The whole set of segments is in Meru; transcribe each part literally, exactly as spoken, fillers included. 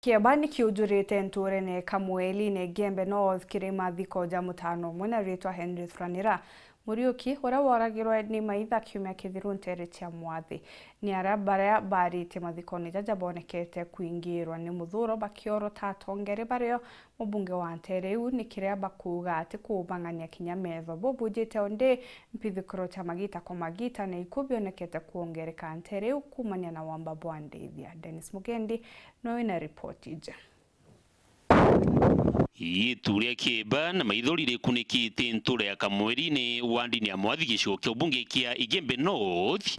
Kieba ni kiujurite nturene Kamweli ni Gembe North kiri mathiko ja mutano umwe na ritwa Henry Thuranira Muriuki, uria woragirwe ni maitha kiumia kithiru ntere cia Mwathi. Ni aria baria barite mathikone jaja bonekete kwingirwa ni muthuro bakiorota atongeri bario mubunge wa ntere iu, ni kiria bakuuga ati kubang'ania kinya metho bubujite undi mpithukiro cia magita kwa magita na iku bionekete kwongereka ntere iu kumania na wamba bwa ndithia. Dennis Mugendi nowe na ripoti iji. Itu ria kieba na maithori rikunikite ntura ya Kamweri-ini wandini ya Mwathi gicigo kia ubunge kia Igembe North.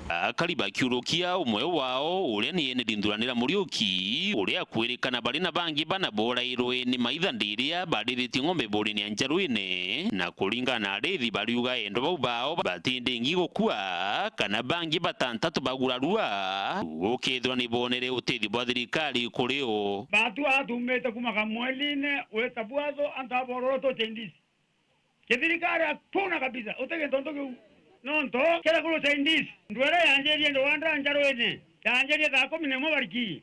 Akari bakiurukia umwe wao uria ni Henry Thuranira Muriuki, uria akwirikana bari na bangi bana borairwe ni maitha ndiria bariritie ng'ombe borine ya njaru-ini, na kuringana na arithi bariuga endwa bau bao batindingi gukua kana bangi batantatu bagurarua, gukethirwa ni bonere utethio bwa thirikari kuri o. Batu atumite kuma Kamweli-ini wita bwatho antu abororo tu Chinese. Kithirikari hatuna kabisa, uti gintu ntu kiu. Nontu kira kuru Chinese, ndwere yanjirie ndwanda njaru-ini, yanjirie thaa kumi na imwe bariki.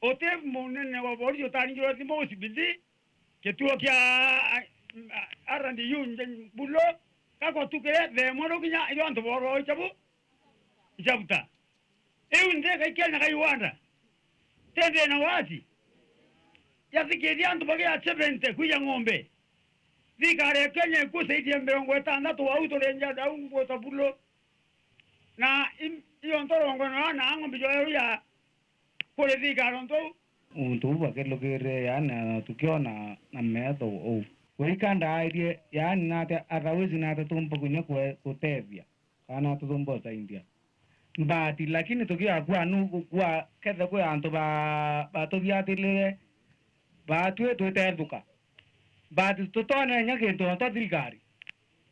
Uti munene wa borisi utaringirwe thimu ucibindi, kituo kia R and U nje Bulo, gakotukire themwe rukinya irio antu bororo ichabu, ichabuta. Iu nthi gaikia na gaiwanda. Ti thina wati. Yathikiria antu bagia seventy kwija ng'ombe. Thirikari ya Kenya ikusaidia mirongo itandatu wau turi nja dau ngwita Bulo. Na im-, iyo ntorongo na na ng'ombe joyo ya kuri thirikari ontu. Untu buu bakelukirire, yaani, na tukiona na metho uu. Wika ndairie, yaani, nate, otherwise nate tumba kinya kwe-, gutethia. Kana tutumba usaindia. But, lakini tukiakua nu gukua kethe kwi antu ba-, batuthiatirire, batwi twitethuka. But tutone inya kintu onto thirikari.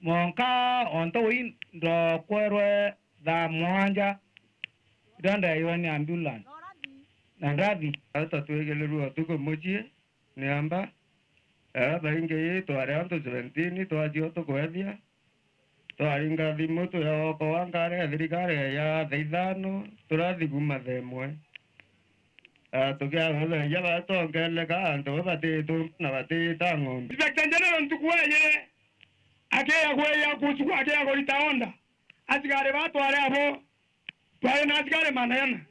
Monka onto wi ndokwerwe thaa mwanja, iria ndaeirwe ni ambulance. Na ndathi. Ata twigilirwe utuku mucii, ni amba, era baingi ii twari antu seventeen, twacio tukwethia. Twaringa thimu, twiokoa ngari ya thirikari ya thaa ithano, turathi kuma thaa imwe. Ah, tukiathuthuria batongeleka antu bo batitu na batiita ng'ombe. Inspector General ntuku ejire, akiya kwiya kuchukua, akiya kurita order. Asikari batware abo, twari na asikari magana jana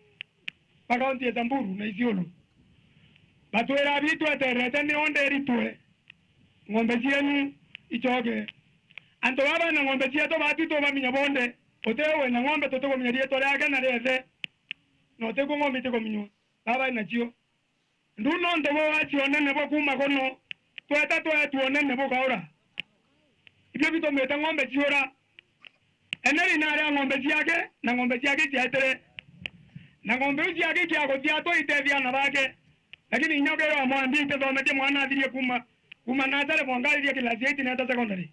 ba kaunti ya Samburu na Isiolo. Batwira, "Abi tweterete ni order iritwe, ng'ombe cienu icoke." Antu baba na ng'ombe cietu batu tubamenya bonde, uti wina ng'ombe tutikumenya riitwa riake na ria ithe, na utiku ng'ombe itikumenywa. Baba nacio. Ndu nontu bwa wacio unene bwa kuuma kuno, tweta tweetua unene bukaura. Ibio bitumite ng'ombe ciura. Eneri naria ng'ombe ciake, na ng'ombe ciake iciaitire. Na ng'ombe iu ciake ikiaguthia atwa itethia aana bake. Lakini inya ukeerwa mwambi itithometie mwana athirie kuuma, kuuma nasare mwanka aririe class eight neeta secondary.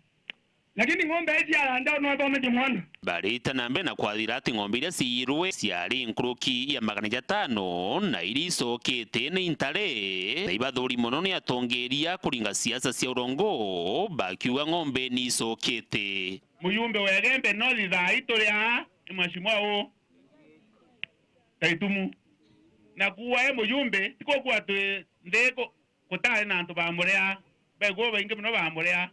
Lakini ng'ombe iji aranja no athometie mwana. Barita na mbere na kwathira ati ng'ombe iria ciiyirwe ciari nkuruki ya magana jatano na iria icokete ni intare, na ibathuri mono ni atongeria kuringa siasa cia urongo, bakiuga ng'ombe ni icokete. Mujumbe wa Igembe North thaa ii turi aa ni Mheshimiwa u Kaitumu. Na kuua e mujumbe, ti kuukua twi nthi ku-, kutari na antu bamuria, baigua baingi mono bamuria.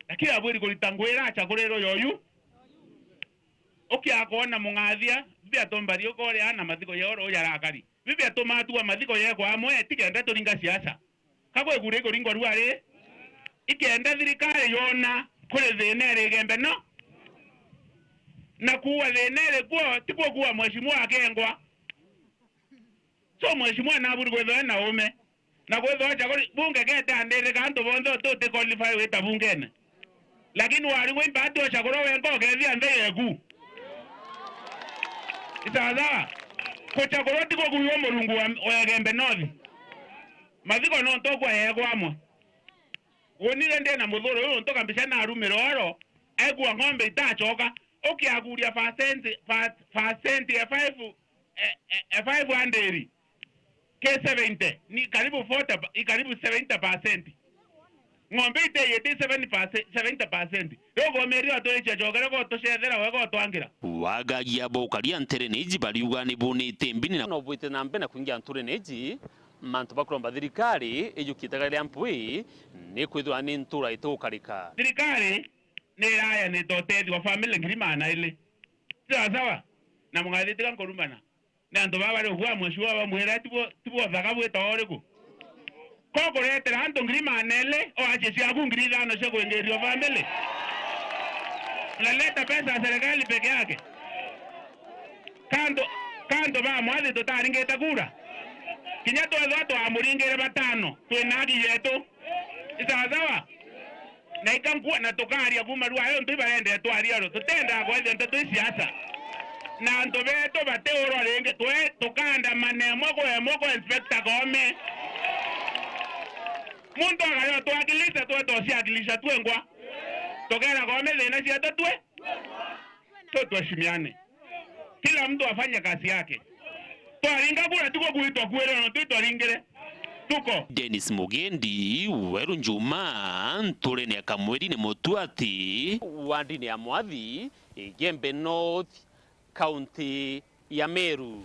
Lakini abwiri kurita ngui ira achagurirwe yoyu. Ukiakoona mung'athia, bibi atombari ukoria na mathiko ya oro uja arakari. Bibi atumatua mathiko yekwa amwe, ti kenda turinga siasa. Ka kwi kura ikuringwa rua ri? Ikenda thirikari yona kuri thina iri Igembe no. Na kuua thina iri kuo, ti kuo kuua mheshimiwa akengwa. So mheshimiwa naburi kwithwa ena ume. Na kwithwa acha kuri bunge kete andirika antu bonthe uti qualify wita bungene. Lakini wari gwe impati uchakurwa wenka ukethia nthi yeku. Isawa sawa? Kuchakurwa ti kukuiwa Murungu wa, wa Igembe North. Mathiko no ntokwa yegwa amwe. Wonire ndi na muthuro uyu ntoka mbica na arumire oro, egua ng'ombe itachoka, ukiakuria percent, per-, percent ya five, eh, eh, eh, five hundred, ke seventy, ni karibu forty, i karibu seventy percent. Ng'ombe iteyete seventy percent, seventy percent. Riu ugomeria waturicia cokere gotucethera wega utwangira. Wagagia baukaria nterene iji bariuga ni bunite mbini na no bwite na mbere na kuingia nturene iji, mantu bakuromba thirikari ijukite garia mpwi ni kwithirwa ni ntura itugukarika. Thirikari ni irayanite utethio wa family ngiri magana iri. Sawa sawa? Na mugathitiga nkurumana. Ni antu baba bari ugwa mheshimiwa bamwira, "Tibo, tibo thaka bwita uriku?" Ko kuretera antu ngiri magana iri, o acie ciaku ngiri ithano cia kuingiria family. Unaleta pesa ya serikali peke yake. Kantu, kantu ba mwathi tutaringite kura. Kinya twethwa twamuringire batano, twina haki yetu. Ni sawa sawa? Na ikankua, na tukaria kuma rua yo, ntu ibarende twaria ro. Tutendaa kwethia nteto i siasa. Na antu betu batiurwa ringi, twe tukaandamana imwe kwa imwe kwa Inspector Koome. Muntu akaria twakilisha, twe tuciakilisha twengwa. Tukera Koome thina cietu twe. Tu tuheshimiane. Kila mtu afanye kazi yake. Twaringa kura, tiko kwitwa kwirira, no twi twaringire. Tuko. Dennis Mugendi, Weru Njuma, nturene ya Kamweri ni Mutuati, wandini ya Mwathi, Igembe North, kaunti ya Meru.